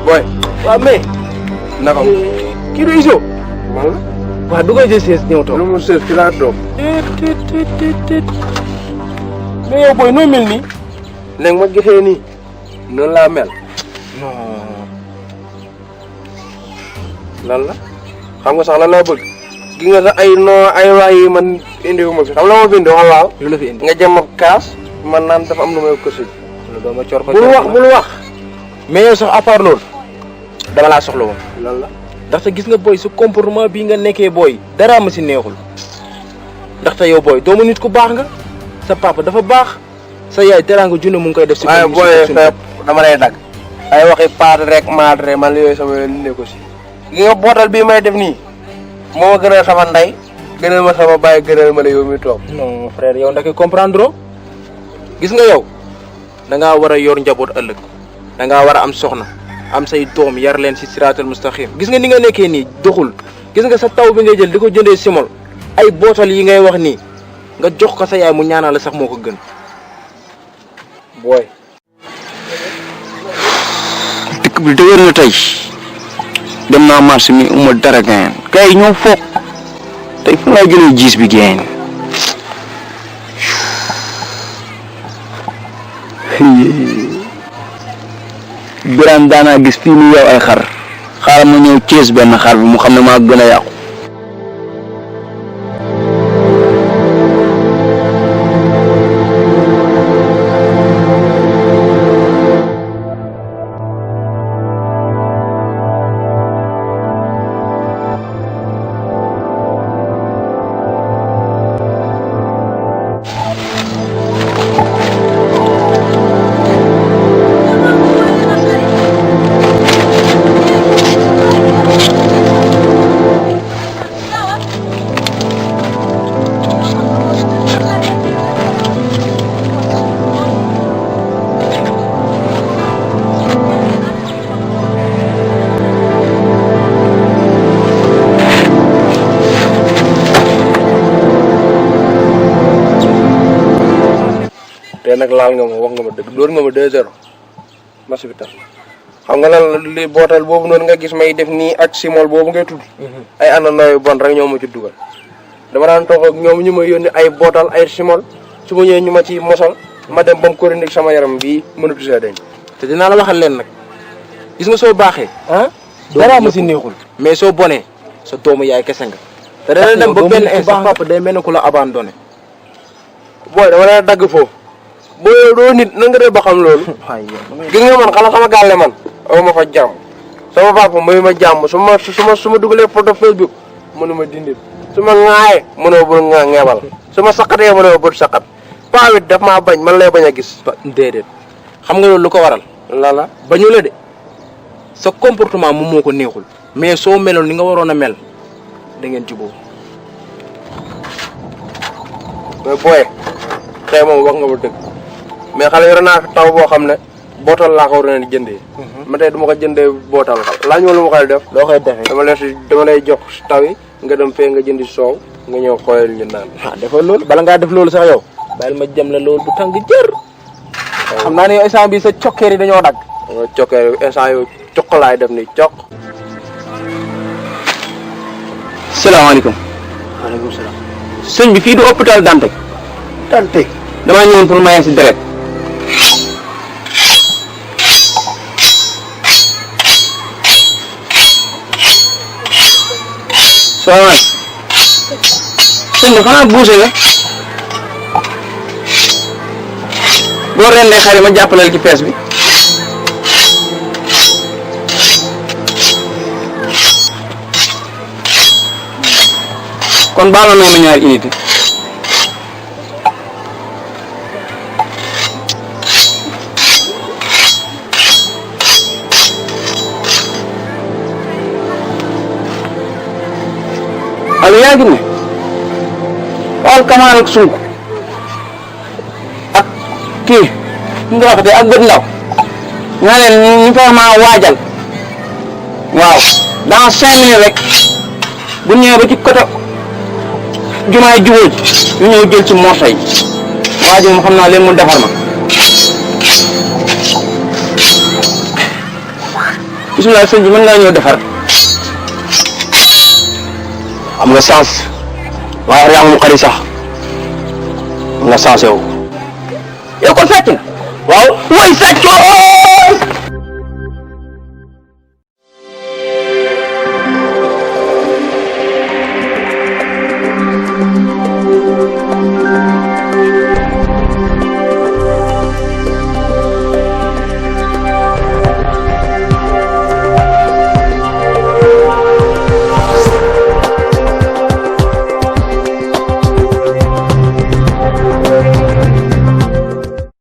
boy waaw mais naka kii du Iso man la waaw du koy jël sees ñëw toog lu mu sees ci laa toog mais yow booy noo mel nii léegi ma gisee nii noonu laa mel non lan la xam nga sax lan laa bëgg gi nga sax ay noo ay wax yi man indiwuma fi xam la ma fi indi wax waaw lu la fi indi nga jëm ab kaas man naan dafa am lu may kësuj lu doon ma cor ko bul wax mais yow sax à part loolu dama laa soxla woon lan la ndaxte gis nga booy su comportement bii nga nekkee booy dara ma si neexul ndaxte yow booy doomu nit ku baax nga sa papa dafa baax sa yaay teraanga junne mu ngi koy def si waaye booy fépp dama lay dagg ay waxi paat rek maatre man yooyu sama yoon ne ko si gi nga bootal bii may def nii moo ma gënal sama ndey gënal ma sama baay gënal ma la yow mi toog non frère yow ndake comprendre gis nga yow da ngaa war a yor njaboot ëllëg da ngaa war a am soxna am say doom yar leen si siraatal mustaqim gis nga ni nga nekkee nii doxul gis nga sa taw bi ngay jël di ko jëndee simol ay bootal yi ngay wax nii nga jox ko sa yaay mu ñaanal la sax moo ko gën booy dëkk bi dëgër na tey dem naa marché mi uma dara gayen gars yi ñoo foog tey fu laa jëlee jiis bi gayen Birame daanaa gis fii mu yow ay xar xaaral ma ñëw Thiès benn xar bi mu xam ne maa gën a yàqu te nag laal nga ma wax nga ma dëgg dóor nga ma 2-0 match bi tax xam nga lan li bootal boobu noonu nga gis may def nii ak simol boobu ngay tudd ay àndandoo yu bon rek ñoo ma ci dugal dama daan toog ak ñoom ñu ma yónni ay bootal ay simol su ma ñëwee ñu ma ci mosal ma dem ba mu chronique sama yaram bii mënatu see dañ te dinaa la waxal leen nag gis nga soo baaxee ah dara ma si neexul mais soo bonee sa doomu yaay kese nga te dana dem ba benn instant papa day mel ne ku la abandonné booy dama lay dagg foofu booy doo nit na nga def ba xam loolu gis nga man xala sama gàlle man aw ma fa jàmm sama papa mayu ma jàmm su ma dugalee photo Facebook mënu ma dindil su ma ŋaayee mënoo bul ŋaa ngeebal su ma saqatee mënoo bul saqat paa wit daf maa bañ man lay bañ a gis déedéet xam nga loolu lu ko waral lala bañu la de sa comportement moom moo ko neexul mais soo meloon ni nga waroon a mel da ngeen jubóo mais booy tey moom wax nga ma dëgg mais xale yore naa fi taw boo xam ne bootal laa ko war a jëndee ma tey duma ko jëndee bootal xal laa ñu lu ma koy def loo koy defee dama lay jox taw yi nga dem fee nga jëndi soow nga ñëw xooyal ñu naan defal loolu bala ngaa def loolu sax yow bàyyil ma jëm la loolu bu tàng jër xam naa ne yow instant bi sa cokkeer yi dañoo dagg cokkee instant yow coq laay def ni coq salaamaaleykum waaleykum salaam sëñ bi fii du hôpital Dantec Dantec damaa ñëwoon pour maye si deret salaamaaleykum sëñ bi xanaa buuse nga boo rendee xar yi ma jàppaleel ci pees bi kon baal ma noonu ñaari unité allo yaa ngi ne xool Kamal ak Sunk ak kii nga wax de ak bët ndaw nga leen ñu fa ma waajal waaw dans 5 minutes rek bu ñëwee ba ci côté jumaay jubóo ñu ñëw jël ci morso yi waa ji moom xam naa leen mu defar ma bisimilah sëñ bi mën ngaa ñëw defar am nga sens waaye yaa mu xari sax am nga sens yow kon sàcc na waaw woy sàccoo